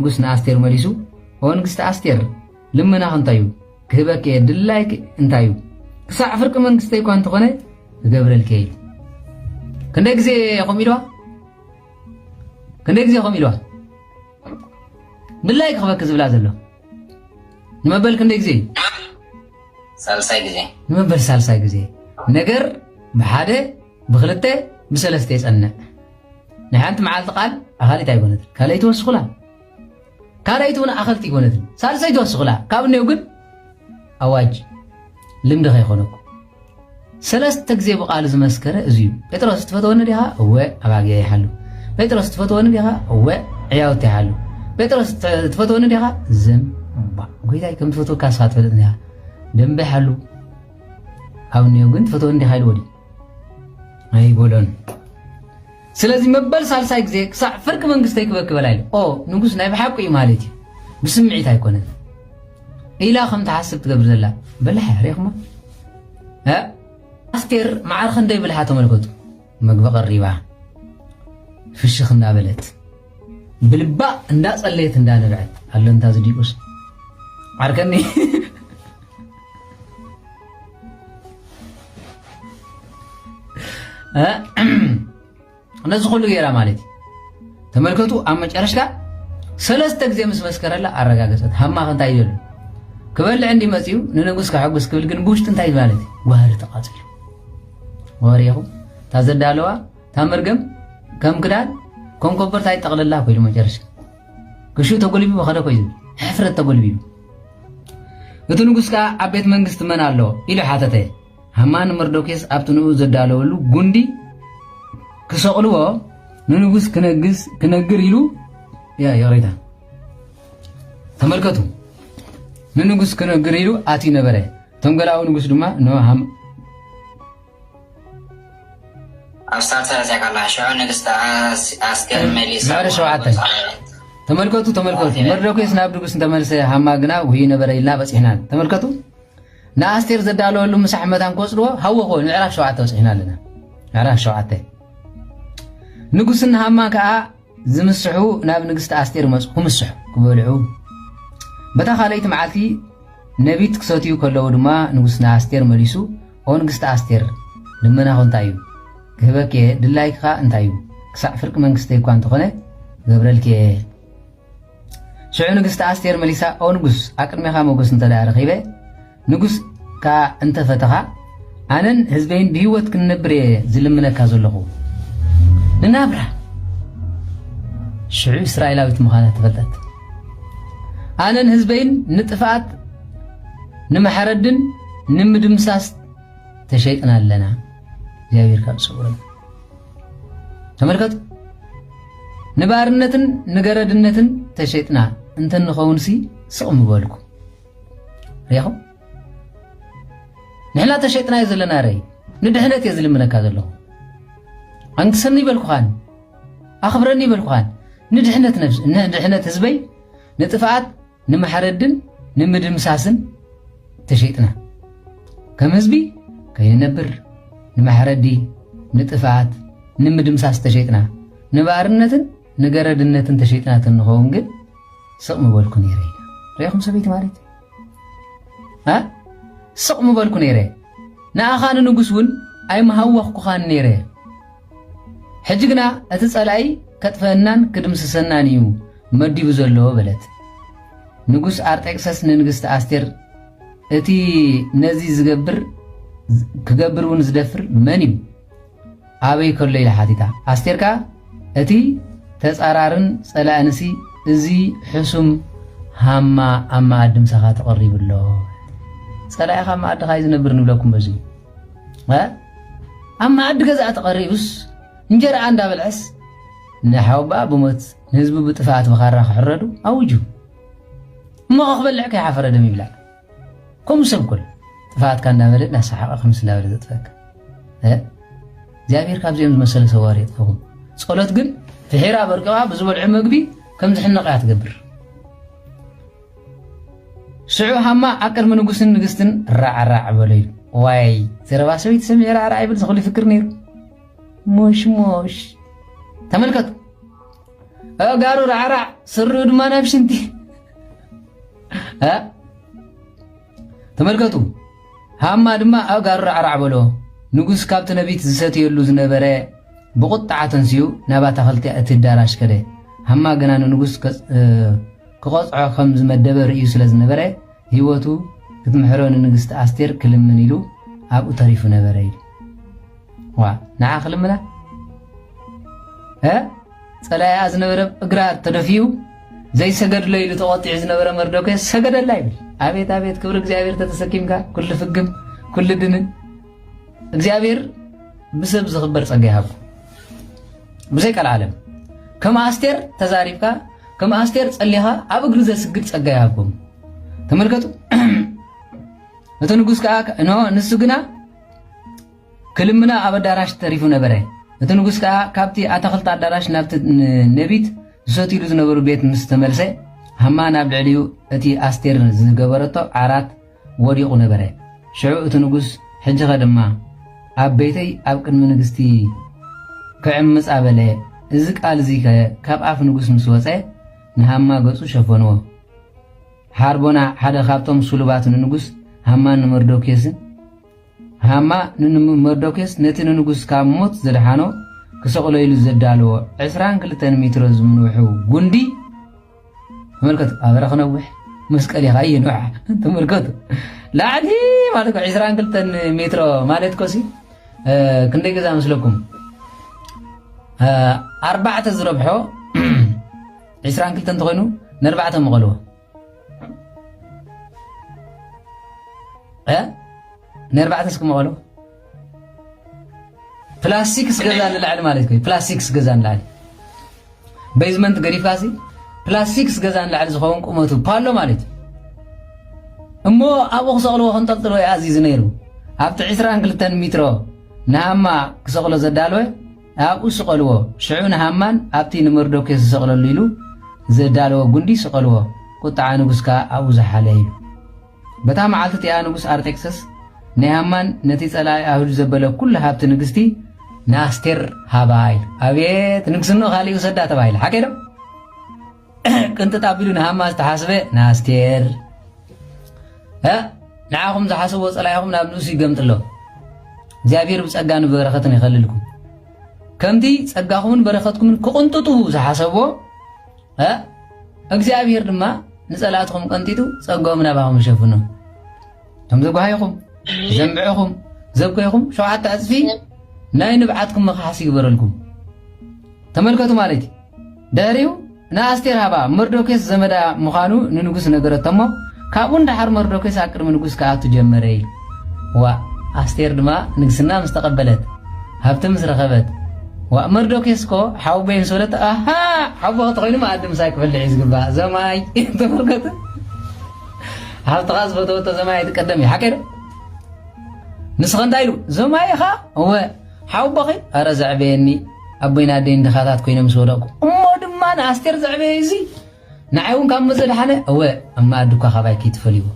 ንጉስ ንኣስቴር መሊሱ፣ "ኦ ንግስቲ ኣስቴር፣ ልመናኺ እንታይ እዩ? ክህበኪ እየ፣ ድላይኪ እንታይ እዩ? ክሳዕ ፍርቂ መንግስተይ እኳ እንተኾነ ክገብረልኪ እየ" ኢሉ። ክንደይ ግዜ ከምኡ ኢልዋ? ክንደይ ግዜ ከምኡ ኢልዋ? "ድላይኪ ክህበኪ" ዝብላ ዘሎ። ንመበል ክንደይ ግዜ? ሳልሳይ ግዜ። ንመበል ሳልሳይ ግዜ። ነገር ብሓደ፣ ብክልተ፣ ብሰለስተ የጸንዕ። ናይ ሓንቲ መዓልቲ ቃል ኣኻሊት ኣይኮነትን። ካልኣይቲ ወስኹላ። ካልኣይቲ እውን ኣኸልቲ ኣይኮነትን። ሳልሰይቲ ወስኹላ። ካብ እኔው ግን ኣዋጅ ልምዲ ከይኮነኩ። ሰለስተ ግዜ ብቃሉ ዝመስከረ እዚ እዩ። "ጴጥሮስ ትፈትወኒ ዲኻ?" "እወ፣ ኣባጊዕ ይሓሉ።" "ጴጥሮስ ትፈትወኒ ዲኻ?" "እወ፣ ዕያውቲ ይሓሉ።" "ጴጥሮስ ት-፣ ትፈትወኒ ዲኻ?" "ዘም፣ እባ፣ ጎይታይ ከም ትፈትወካ ንስኻ ትፈልጥ ዲኻ?" "ደንበ ይሓሉ። ካብ እኔው ግን ትፈትወኒ ዲኻ?" ኢልዎ ድዩ? ኣይበሎን። ስለዚ መበል ሳልሳይ ግዜ ክሳዕ ፍርቂ መንግስተይ ክበኪ በላ ኢሉ። ኦ፣ ንጉስ ናይ ብሓቂ እዩ ማለት እዩ። ብስምዒት ኣይኮነን። ኢላ ከም ትሓስብ ትገብር ዘላ። በላሕ ሪኢኹማ? እ? ኣስቴር መዓር ክንደይ ብልሓ ተመልከቱ። መግቢ ቀሪባ። ፍሽኽ እንዳበለት። ብልባ እንዳጸለየት እንዳነብዐት። ኣሎ እንታ ዝዲቁስ። ዓርከኒ። እ? ነዚ ኩሉ ገይራ ማለት እዩ። ተመልከቱ፣ ኣብ መጨረሽታ ሰለስተ ግዜ ምስ መስከረላ ኣረጋገጸት። ሃማ ከ እንታይ ይደሉ? ክበልዕ እንዲ መጽዩ ንንጉስ ከሐጉስ ክብል ግን ብውሽጢ እንታይ ማለት እዩ? ጓህሪ ተቃጺሉ። ወሪኹ፣ እታ ዘዳለዋ፣ እታ መርገም፣ ከም ክዳን፣ ኮንኮበርታ ይጠቕልላ ኮይኑ መጨረሻ። ክሹ ተጎልቢቡ ከደ ኮይኑ፣ ሕፍረት ተጎልቢቡ። እቲ ንጉስ ከኣ ኣብ ቤት መንግስቲ መን ኣሎ? ኢሉ ሓተተ። ሃማን መርዶክዮስ ኣብቲ ንኡ ዘዳለወሉ ጉንዲ ክሰቕልዎ ንንጉስ ክነግስ፣ ክነግር ኢሉ፣ ያ፣ ይቕሬታ። ተመልከቱ። ንንጉስ ክነግር ኢሉ ኣትዩ ነበረ። እቶም ገላዊ ንጉስ ድማ፣ ኖ ሃም-፣ ኣብ ሳልሳይ ዚያ ካላ ሽዑ ንግስቲ ኣስ-፣ ኣስቴር መሊሳ ምዕራፍ ሸውዓተ። ተመልከቱ፣ ተመልከቱ። መርዶክዮስ ናብ ንጉስ እንተመልሰ ሃማ ግና ውህዩ ነበረ ኢልና በጺሕናን። ተመልከቱ። ንኣስቴር ዘዳለወሉ ምሳሕ መታን ክወስድዎ ሃወ ክወ-፣ ምዕራፍ ሸውዓተ በጺሕና ኣለና። ምዕራፍ ሸውዓተ። ንጉስን ሃማ ከኣ ዝምስሑ ናብ ንግስቲ ኣስቴር መጹ፣ ክምስሑ፣ ክበልዑ። በታ ካልኣይቲ መዓልቲ ነቢት ክሰትዩ ከለዉ ድማ ንጉስ ንኣስቴር መሊሱ፣ "ኦ ንግስቲ ኣስቴር፣ ልመናኹ እንታይ እዩ? ክህበኪ እየ፣ ድላይኪ ኸኣ እንታይ እዩ? ክሳዕ ፍርቂ መንግስተይ እኳ እንተኾነ፣ ክገብረልኪ እየ።" ሽዑ ንግስቲ ኣስቴር መሊሳ፣ "ኦ ንጉስ፣ ኣብ ቅድሜኻ ሞገስ እንተ ደኣ ረኺበ፣ ንጉስ ከኣ እንተ ፈተኻ፣ ኣነን ህዝበይን ብህይወት ክንነብር እየ ዝልምነካ ዘለኹ። ንናብራ!" ሽዑ እስራኤላዊት ምዃና ተፈልጠት። "ኣነን ህዝበይን ንጥፍኣት፣ ንመሕረድን ንምድምሳስ ተሸይጥና ኣለና። እግዚኣብሔር ካብ ዝሰውረና።" ተመልከቱ። "ንባርነትን ንገረድነትን ተሸይጥና እንተ ንኸውንሲ ስቕ ምበልኩ።" ሪኢኹም? ንሕና ተሸይጥና እዩ ዘለና። ረይ ንድሕነት እየ ዝልምነካ ዘለኹ። ኣንግሰኒ ይበልኩኻን፣ ኣኽብረኒ ይበልኩኻን። ንድሕነት ነብስ-፣ ንድሕነት ህዝበይ፣ ንጥፍኣት፣ ንመሕረድን ንምድምሳስን ተሸይጥና። ከም ህዝቢ ከይንነብር፣ ንመሕረዲ፣ ንጥፍኣት፣ ንምድምሳስ ተሸይጥና። ንባርነትን ንገረድነትን ተሸይጥና እንተንኸውን ግን ስቕ ምበልኩ ነይረ ኢላ። ሪኢኹም ሰበይቲ ማለት? እ? ስቕ ምበልኩ ነይረ። ንኣኻ ንንጉስ እውን ኣይምሃወኽኩኻን ነይረ። ሕጂ ግና እቲ ጸላኢ ከጥፈአናን ክድምስሰናን እዩ መዲቡ ዘሎ በለት። ንጉስ ኣርጤክሰስ ንንግስቲ ኣስቴር፣ "እቲ ነዚ ዝገብር፣ ክገብር እውን ዝደፍር መን እዩ? ኣበይ ከሎ?" ኢላ ሓቲታ። ኣስቴር ከኣ፣ "እቲ ተጻራርን ጸላእንሲ እዚ ሕሱም ሃማ ኣብ መኣዲ ምሳኻ ተቐሪቡ ኣሎ። ጸላኢኻ ኣብ መኣድኻ እዩ ዝነብር ንብለኩም በዚ። እ? ኣብ መኣዲ ገዛእ ተቐሪቡስ እንጀራኣ እንዳበልዐስ ንሓውባኣ ብሞት ንህዝቡ ብጥፍኣት ብኻራ ክሕረዱ ኣውጁ። እሞ ክበልዕ ከይሓፈረ ደም ይብላዕ። ከምኡ ሰብ ኩሉ ጥፍኣትካ እንዳበለ እንዳሰሓቐ ከምስ እንዳበለ ዘጥፈካ። እ? እግዚኣብሔር ካብዚኦም ዝመሰለ ሰዋር የጥፍኹም። ጸሎት ግን ፍሒራ በርቂቓ ብዝበልዑ መግቢ ከም ዝሕነቕ እያ ትገብር። ሽዑ ሃማ ኣብ ቅድሚ ንጉስን ንግስትን ራዕራዕ በሎ ኢሉ። ዋይ፣ ዘረባ ሰበይቲ ሰሚዑ ራዕራዕ ይብል ዝኽሉ ይፍክር ነይሩ። ሞሽ ሞሽ። ተመልከቱ። ኣእጋሩ ራዕራዕ፣ ስሪኡ ድማ ናብ ሽንቲ። እ? ተመልከቱ። ሃማ ድማ ኣእጋሩ ራዕራዕ በሎ። ንጉስ ካብቲ ነቢት ዝሰትየሉ ዝነበረ ብቑጥዓ ተንሲኡ ናብ ኣታኽልቲ እቲ ኣዳራሽ ከደ። ሃማ ግና ንንጉስ ከጽ-፣ እ፣ ክቐጽዖ ከም ዝመደበ ርእዩ ስለ ዝነበረ፣ ህይወቱ ክትምሕሮ ንንግስቲ ኣስቴር ክልምን ኢሉ ኣብኡ ተሪፉ ነበረ ኢሉ። ዋ፣ ንዓ ክልምና? እ? ጸላኢኣ ዝነበረ እግራ ተደፊኡ፣ ዘይሰገድሎ ኢሉ ተቖጢዑ ዝነበረ መርዶክዮስ ሰገደላ ይብል። ኣቤት፣ ኣቤት፣ ክብሪ እግዚኣብሔር ተተሰኪምካ፣ ኩሉ ፍግም፣ ኩሉ ድንን። እግዚኣብሔር ብሰብ ዝኽበር ጸጋ ይሃብኩም። ብዘይ ቃል ዓለም። ከም ኣስቴር ተዛሪብካ፣ ከም ኣስቴር ጸሊኻ፣ ኣብ እግሪ ዘስግድ ጸጋ ይሃብኩም። ተመልከቱ። እቲ ንጉስ ከኣ፣ እንሆ፣ ንሱ ግና ክልምና ኣብ ኣዳራሽ ተሪፉ ነበረ። እቲ ንጉስ ከኣ ካብቲ ኣታኽልቲ ኣዳራሽ ናብቲ ን-፣ ነቢት ዝሰትይሉ ዝነበሩ ቤት ምስ ተመልሰ፣ ሃማ ናብ ልዕሊኡ እቲ ኣስቴር ዝገበረቶ ዓራት ወዲቑ ነበረ። ሽዑ እቲ ንጉስ፣ "ሕጂኸ ድማ ኣብ ቤተይ ኣብ ቅድሚ ንግስቲ ክዕምጻ?" በለ። እዚ ቃል እዚ ከ ካብ ኣፍ ንጉስ ምስ ወጸ፣ ንሃማ ገጹ ሸፈንዎ። ሓርቦና፣ ሓደ ካብቶም ስሉባት ንንጉስ ሃማን ንመርዶክዮስን፣ ሃማ ንመርዶክዮስ ነቲ ንንጉስ ካብ ሞት ዘድሓኖ ክሰቕሎ ኢሉ ዘዳለዎ ዕስራን ክልተን ሜትሮ ዝንውሑ ጉንዲ፣ ተመልከቱ፣ ኣበረ ክነውሕ መስቀል ኢኻ ይንውሓ። ተመልከቱ፣ ላዕሊ ማለት እኮ ዕስራን ክልተን ሜትሮ ማለት እኮ ሲ፣ እ፣ ክንደይ ገዛ መስለኩም? እ፣ ኣርባዕተ ዝረብሖ ዕስራን ክልተን እንተኾይኑ፣ ንኣርባዕተ መቐልዎ። እ? ንኣርባዕተ እስኪ መቐልዎ። ፕላስ ሲክስ ገዛ ንላዕሊ ማለት እዩ። ፕላስ ሲክስ ገዛ ንላዕሊ። ቤዝመንት ገዲፍካሲ፣ ፕላስ ሲክስ ገዛ ንላዕሊ ዝኸውን ቁመቱ ፓሎ ማለት እዩ። እሞ ኣብኡ ክሰቕልዎ፣ ከንጠልጥልዎ እዩ ኣዚዙ ነይሩ። ኣብቲ ዕስራን ክልተን ሜትሮ ንሃማ ክሰቕሎ ዘዳለወ፣ ኣብኡ ስቐልዎ። ሽዑ ንሃማን ኣብቲ ንመርዶክዮስ ዝሰቕለሉ ኢሉ ዘዳለወ ጉንዲ ስቐልዎ። ቁጥዓ ንጉስ ከኣ ኣብኡ ዝሓለ እዩ። በታ መዓልቲ እቲኣ ንጉስ ኣርጤክስስ ናይ ሃማን ነቲ ጸላኢ ኣይሁድ ዘበለ ኩሉ ሃብቲ ንግስቲ ንኣስቴር ሃባ ኢሉ። ኣቤት ንግስንኡ ካሊእ ውሰዳ ተባሂሉ። ሓቀይ ዶ? ቅንጥጥ ኣቢሉ ንሃማ ዝተሓስበ ንኣስቴር። እ? ንዓኹም ዝሓስብዎ ጸላኢኹም ናብ ንሱ ይገምጥሎ። እግዚኣብሔር ብጸጋን ብበረኸትን ይኸልልኩም። ከምቲ ጸጋኹምን በረኸትኩምን ክቕንጥጡ ዝሓሰብዎ፣ እ? እግዚኣብሔር ድማ ንጸላእትኹም ቀንጢጡ ጸጋኦም ናባኹም ይሸፍኖ። እቶም ዘጓሃይኹም፣ ዘንብዕኹም፣ ዘብከይኹም ሸውዓተ ዕጽፊ ናይ ንብዓትኩም መኻሕሲ ይግበረልኩም። ተመልከቱ ማለት እዩ። ድሕሪኡ ንኣስቴር ሃባ፣ መርዶክዮስ ዘመዳ ምዃኑ ንንጉስ ነገረቶ እሞ፣ ካብኡ ንደሓር መርዶክዮስ ኣብ ቅድሚ ንጉስ ክኣቱ ጀመረ ኢሉ። ዋእ፣ ኣስቴር ድማ ንግስና ምስ ተቐበለት፣ ሃብቲ ምስ ረኸበት፣ ዋእ፣ መርዶክዮስ እኮ ሓውቦይ ምስ በለት፣ ኣሃ፣ ሓውቦ ተኾይኑ መኣዲ ምሳይ ክበልዕ እዩ ዝግባእ። ዘማይ፣ ተመልከቱ። ሃብትኻ ዝፈተወቶ ዘማይ ኣይትቀደም እዩ። ሓቀይ ዶ? ንስኸ እንታይ ኢሉ? ዘማይ ኢኻ? እወ። ሓውቦኺ? ኣረ ዘዕበየኒ። ኣቦይን ኣደይን ድኻታት ኮይኖም ምስ ወደቕኩ። እሞ ድማ ንኣስቴር ዘዕበየ እዚ ንዓይ እውን ካብ መዘድሓነ፣ እወ፣ ኣብ መኣዲ እኳ ካባይ ከይትፈልይዎ።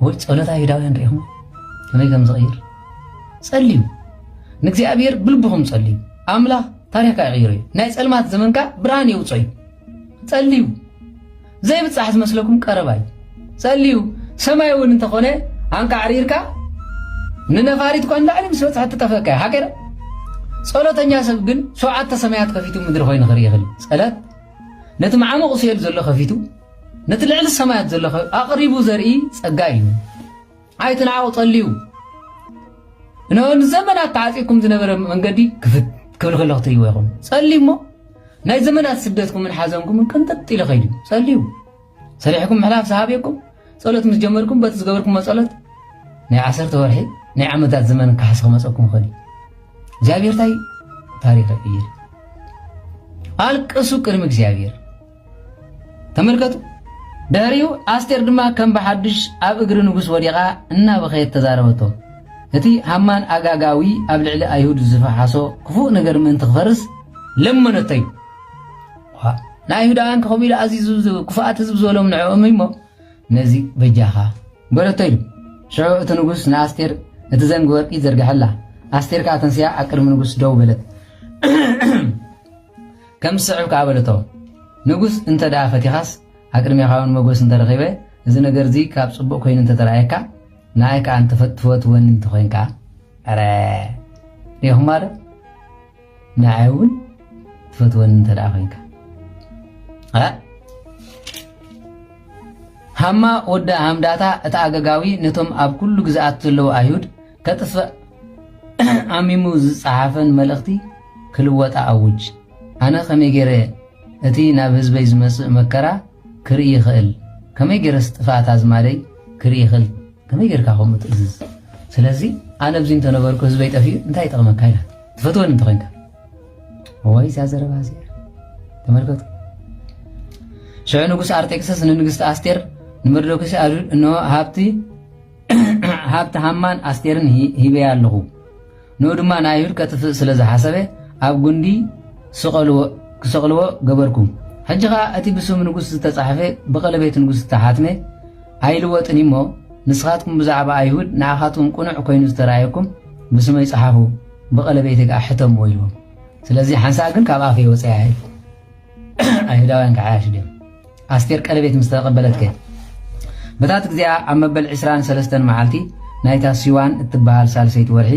ወይ ጸሎት ኣይሁዳውያን ርኢኹም ከመይ ከም ዝቕይር? ጸልዩ። ንእግዚኣብሔር ብልብኹም ጸልዩ። ኣምላኽ ታሪኽካ ይቕይሮ እዩ። ናይ ጸልማት ዘመንካ ብርሃን የውጽኦ እዩ። ጸልዩ። ዘይብጻሕ ዝመስለኩም ቀረባ እዩ። ጸልዩ። ሰማይ እውን እንተኾነ ኣንቃዕሪርካ ንነፋሪት እኳ ንላዕሊ ምስ በጽሐት ትጠፍአካ እያ። ሓቀይ ዶ? ጸሎተኛ ሰብ ግን ሸውዓተ ሰማያት ከፊቱ ምድሪ ኮይኑ ክርኢ ይኽእል እዩ። ጸሎት ነቲ መዓሙቕ ሲኦል ዘሎ ከፊቱ፣ ነቲ ልዕሊ ሰማያት ዘሎ ከ-፣ ኣቕሪቡ ዘርኢ ጸጋ እዩ። ኣይትንዓቑ፣ ጸልዩ። እንሆ ንዘመናት ተዓጺኩም ዝነበረ መንገዲ ክፍት ክብል ከሎ ክትርእይዎ ኢኹም። ጸልዩ እሞ ናይ ዘመናት ስደትኩምን ሓዘንኩምን ቅንጥጥ ኢሉ ኸይዱ። ጸልዩ። ሰሪሕኩም ምሕላፍ ዝሃብየኩም፣ ጸሎት ምስ ጀመርኩም በቲ ዝገበርኩሞ ጸሎት ናይ ዓሰርተ ወርሒ፣ ናይ ዓመታት ዘመን ክሓስ ክመጸኩም ይኽእል እዩ። እግዚኣብሔር እንታይ ታሪኽ ይቕይር። ኣልቅሱ ቅድሚ እግዚኣብሔር። ተመልከቱ። ድሕሪኡ ኣስቴር ድማ ከም ብሓድሽ ኣብ እግሪ ንጉስ ወዲቓ እናበኸየት ተዛረበቶ። እቲ ሃማን ኣጋጋዊ ኣብ ልዕሊ ኣይሁድ ዝፈሓሶ ክፉእ ነገር ምእንቲ ክፈርስ ለመነቶ እዩ። ዋ፣ ንኣይሁዳውያን ከምኡ ኢሉ ኣዚዙ ዝ-፣ ክፉኣት ህዝቢ ዝበሎም ንዕኦም እሞ ነዚ በጃኻ በለቶ ኢሉ። ሽዑ እቲ ንጉስ ንኣስቴር እቲ ዘንጊ ወርቂ ዘርግሐላ። ኣስቴር ከኣ ተንሲኣ ኣብ ቅድሚ ንጉስ ደው በለት። ከም ዝስዕብ ከኣ በለቶ። ንጉስ እንተ ደኣ ፈቲኻስ፣ ኣቅድሜኻውን መጎስ እንተ ረኺበ፣ እዚ ነገር እዚ ካብ ጽቡቕ ኮይኑ እንተ ተራእየካ፣ ንኣይ ከኣ እንተ ፈት-፣ ትፈትወኒ እንተ ኾይንካ፣ ኣረ፣ ሪኢኹማ ዶ? ንኣይ እውን ትፈትወኒ እንተ ደኣ ኾይንካ። እ? ሃማ ወዲ ሃምዳታ እቲ ኣገጋዊ ነቶም ኣብ ኩሉ ግዝኣት ዘለዉ ኣይሁድ ከጥፍእ ኣሚሙ ዝጸሓፈን መልእኽቲ ክልወጣ ኣውጅ። ኣነ ከመይ ገይረ እቲ ናብ ህዝበይ ዝመጽእ መከራ ክርኢ ይኽእል? ከመይ ገይረስ ጥፍኣት ኣዝማደይ ክርኢ ይኽእል? ከመይ ጌርካ ከምኡ ትእዝዝ? ስለዚ ኣነ ኣብዚ እንተነበርኩ ህዝበይ ጠፊኡ እንታይ ይጠቕመካ? ኢላ ትፈትወኒ እንተኾይንካ። እዋይ እዛ ዘረባ እዚኣ ተመልከቱ። ሽዑ ንጉስ ኣርጤክስስ ንንግስቲ ኣስቴር ንመርዶክዮስ ኣይሁድ እንሆ ሃብቲ ሃብቲ ሃማን ኣስቴርን ሂ-፣ ሂበያ ኣለኹ። ንኡ ድማ ንኣይሁድ ከጥፍእ ስለ ዝሓሰበ ኣብ ጉንዲ ስቐልዎ፣ ክሰቕልዎ ገበርኩ። ሕጂ ኸኣ እቲ ብስም ንጉስ ዝተጻሕፈ ብቐለቤት ንጉስ ዝተሓትመ ኣይልወጥን እሞ ንስኻትኩም ብዛዕባ ኣይሁድ ንኣኻትኩም ቅኑዕ ኮይኑ ዝተራእየኩም ብስመይ ጸሓፉ፣ ብቐለቤተይ ከኣ ሕተምዎ ኢልዎም። ስለዚ ሓንሳእ ግን ካብ ኣፈይ ወጸያ ኢሉ። ኣይሁዳውያን ክዓያሹ ድዮም? ኣስቴር ቀለቤት ምስ ተቐበለትከ? በታ እቲ ግዜኣ ኣብ መበል ዕስራን ሰለስተን መዓልቲ ናይታ ሲዋን እትበሃል ሳልሰይቲ ወርሒ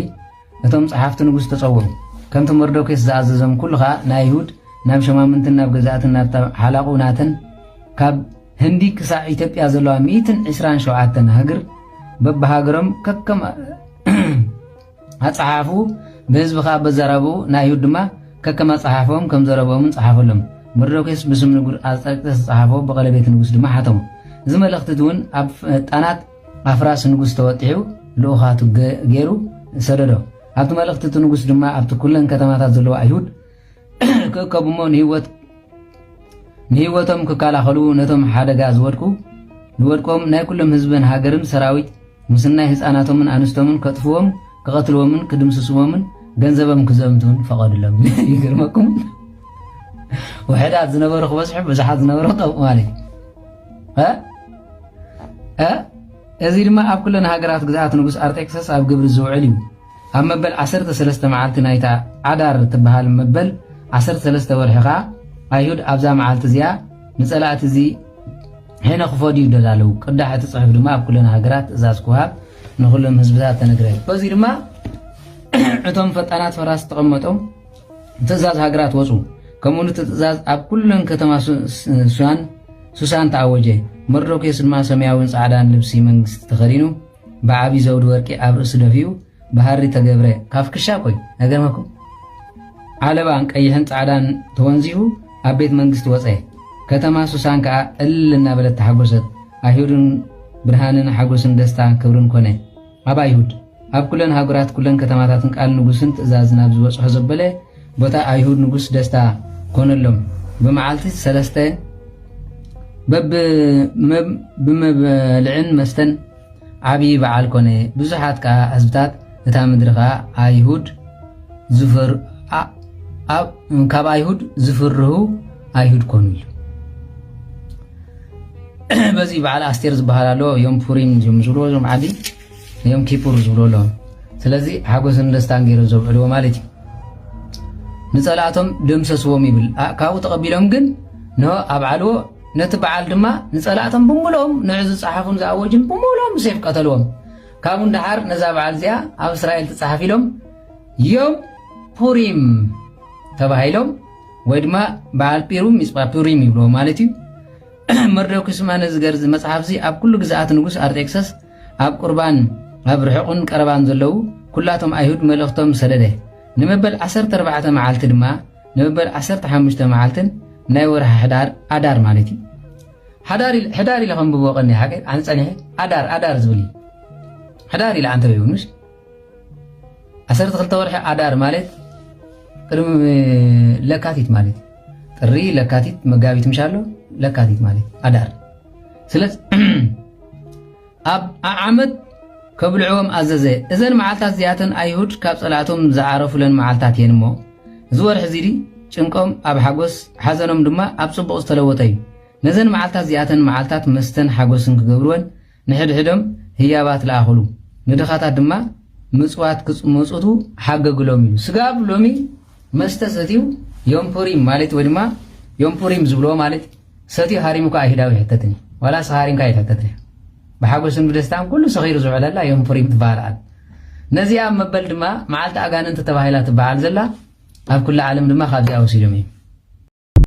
እቶም ጸሓፍቲ ንጉስ ተጸውዑ። ከምቲ መርዶክዮስ ዝኣዘዞም ኩሉ ኸኣ ናይ ኣይሁድ ናብ ሸማምንትን ናብ ገዛእትን ናብታ ሓላቑ ናተን ካብ ህንዲ ክሳዕ ኢትዮጵያ ዘለዋ ሚእትን ዕስራን ሸውዓተን ሃገር በብሃገሮም ከከም ኣጸሓሕፍኡ ብህዝቢ ኸኣ በዘራብኡ ንኣይሁድ ድማ ከከም ኣጸሓሕፍኦም ከም ዘረብኦምን ጸሓፈሎም። መርዶክዮስ ብስም ንጉስ ኣርጠክስስ ዝጸሓፎ ብቐለቤት ንጉስ ድማ ሓተሞ። እዚ መልእኽቲ እውን ኣብ ፈጣናት ኣፍራስ ንጉስ ተወጢሑ ልኡኻቱ ገ-፣ ገይሩ ሰደዶ። ኣብቲ መልእኽቲ እቲ ንጉስ ድማ ኣብቲ ኩለን ከተማታት ዘለዉ ኣይሁድ ክእከቡ እሞ ንህይወት ንህይወቶም ክከላኸሉ ነቶም ሓደጋ ዝወድቁ ዝወድቆም ናይ ኩሎም ህዝብን ሃገርን ሰራዊት ምስናይ ህፃናቶምን ኣንስቶምን ከጥፍዎም ክቐትልዎምን ክድምስስዎምን ገንዘቦም ክዘምቱን ፈቐድሎም። ይገርመኩም። ውሕዳት ዝነበሩ ክበዝሑ ብዙሓት ዝነበሩ ክጠፍኡ ማለት እዩ። እ? እ? እዚ ድማ ኣብ ኩለን ሃገራት ግዝኣት ንጉስ ኣርጤክሰስ ኣብ ግብሪ ዝውዕል እዩ። ኣብ መበል ዓሰርተ ሰለስተ መዓልቲ ናይታ ዓዳር ትበሃል መበል ዓሰርተ ሰለስተ ወርሒ ኸኣ ኣይሁድ ኣብዛ መዓልቲ እዚኣ ንጸላእቲ እዚ ሄነ ክፈድዩ ይደላለዉ። ቅዳሕ እቲ ጽሑፍ ድማ ኣብ ኩለን ሃገራት ትእዛዝ ክወሃብ ንኹሎም ህዝብታት ተነግረ። በዚ ድማ እቶም ፈጣናት ፈራስ ተቐመጦም ትእዛዝ ሃገራት ወጹ። ከምኡ እቲ ትእዛዝ ኣብ ኩለን ከተማ ሱ-፣ ሱ-፣ ሱሳን፣ ሱሳን ተኣወጀ። መርዶክዮስ ድማ ሰማያውን ጻዕዳን ልብሲ መንግስቲ ተኸዲኑ ብዓቢ ዘውዲ ወርቂ ኣብ ርእሲ ደፊኡ ብሃሪ ተገብረ ካፍ ክሻ ኮይ ነገርመኩም ዓለባን ቀይሕን ጻዕዳን ተወንዚፉ ኣብ ቤት መንግስቲ ወጸ። ከተማ ሱሳን ከኣ እልል እናበለት ተሓጎሰት። ኣይሁድን ብርሃንን ሓጎስን ደስታን ክብርን ኮነ። ኣብ ኣይሁድ ኣብ ኩለን ሃገራት ኩለን ከተማታትን ቃል ንጉስን ትእዛዝ ናብ ዝበጽሖ ዘበለ ቦታ ኣይሁድ ንጉስ ደስታ ኮነሎም። ብመዓልቲ ሰለስተ በብ-፣ መብ-፣ ብመበልዕን መስተን ዓብዪ በዓል ኮነ። ብዙሓት ከኣ ህዝብታት እታ ምድሪ ከኣ ኣይሁድ ዝፈር-፣ ኣ-፣ ኣብ-፣ ካብ ኣይሁድ ዝፍርሁ ኣይሁድ ኮኑ ኢሉ። በዚ በዓል ኣስቴር ዝበሃል ኣሎ፣ ዮም ፑሪም እዮም ዝብልዎ እዞም ዓዲ፣ ዮም ኪፑር ዝብልዎ ኣለዎም። ስለዚ ሓጎስን ደስታን ገይሮም ዘብዕልዎ ማለት እዩ። ንጸላእቶም ደምሰስዎም ይብል። ኣ-፣ ካብኡ ተቐቢሎም ግን ንሆ ኣብዓልዎ፣ ነቲ በዓል ድማ ንጸላእቶም ብምልኦም ንዑ ዝጸሓፉን ዝኣወጁን ብምልኦም ብሴፍ ቀተልዎም። ካብኡ ንደሓር ነዛ በዓል እዚኣ ኣብ እስራኤል ትጸሓፍ ኢሎም ዮም ፑሪም ተባሂሎም ወይ ድማ በዓል ጲሩም ሚጽጳ ፑሪም ይብልዎ ማለት እዩ። መርዶክዮስ ድማ ነዚ ገርዚ መጽሓፍዚ ኣብ ኩሉ ግዝኣት ንጉስ ኣርጤክሰስ ኣብ ቁርባን ኣብ ርሑቕን ቀረባን ዘለዉ ኩላቶም ኣይሁድ መልእኽቶም ሰደደ። ንመበል ዓሰርተ ኣርባዕተ መዓልቲ ድማ ንመበል ዓሰርተ ሓሙሽተ መዓልትን ናይ ወርሒ ሕዳር ኣዳር ማለት እዩ። ሓዳር ኢል-፣ ሕዳር ኢለ ከንብቦ ቀኒ ሓቂ ኣነ ጸኒሐ ኣዳር፣ ኣዳር ዝብል እዩ። ሕዳር ኢለ ኣንተ ይሁንሽ ዓሰርተ ክልተ ወርሒ ኣዳር ማለት ቅድሚ ለካቲት ማለት እዩ። ጥሪ፣ ለካቲት፣ መጋቢት ምሽ ኣሎ፣ ለካቲት ማለት ኣዳር። ስለዚ ኣብ ዓመት ከብልዕዎም ኣዘዘ። እዘን መዓልታት እዚኣተን ኣይሁድ ካብ ጸላእቶም ዝዓረፉለን መዓልታት እየን እሞ፣ እዚ ወርሒ እዚ ጭንቆም ኣብ ሓጎስ፣ ሓዘኖም ድማ ኣብ ጽቡቕ ዝተለወጠ እዩ። ነዘን መዓልታት እዚኣተን መዓልታት መስተን ሓጎስን ክገብርወን ንሕድሕዶም ህያባት ለኣኹሉ፣ ንድኻታት ድማ ምጽዋት ክጽ-፣ መጹቱ ሓገግሎም ኢሉ። ስጋብ ሎሚ መስተ ሰትዩ ዮም ፑሪም ማለት ወይ ድማ ዮም ፑሪም ዝብልዎ ማለት ሰትዩ ሃሪሙ ከኣ ኣይሁዳዊ ይሕተትን እዩ። ዋላ ስኻ ሃሪምካ ኣይትሕተትን እዩ። ብሓጎስን ብደስታን ኩሉ ሰኺሩ ዝውዕለላ ዮም ፑሪም ትበሃል በዓል። ነዚኣ መበል ድማ መዓልቲ ኣጋንንቲ ተባሂላ ትበሃል ዘላ ኣብ ኩሉ ዓለም ድማ ካብዚኣ ወሲዶም እዮም።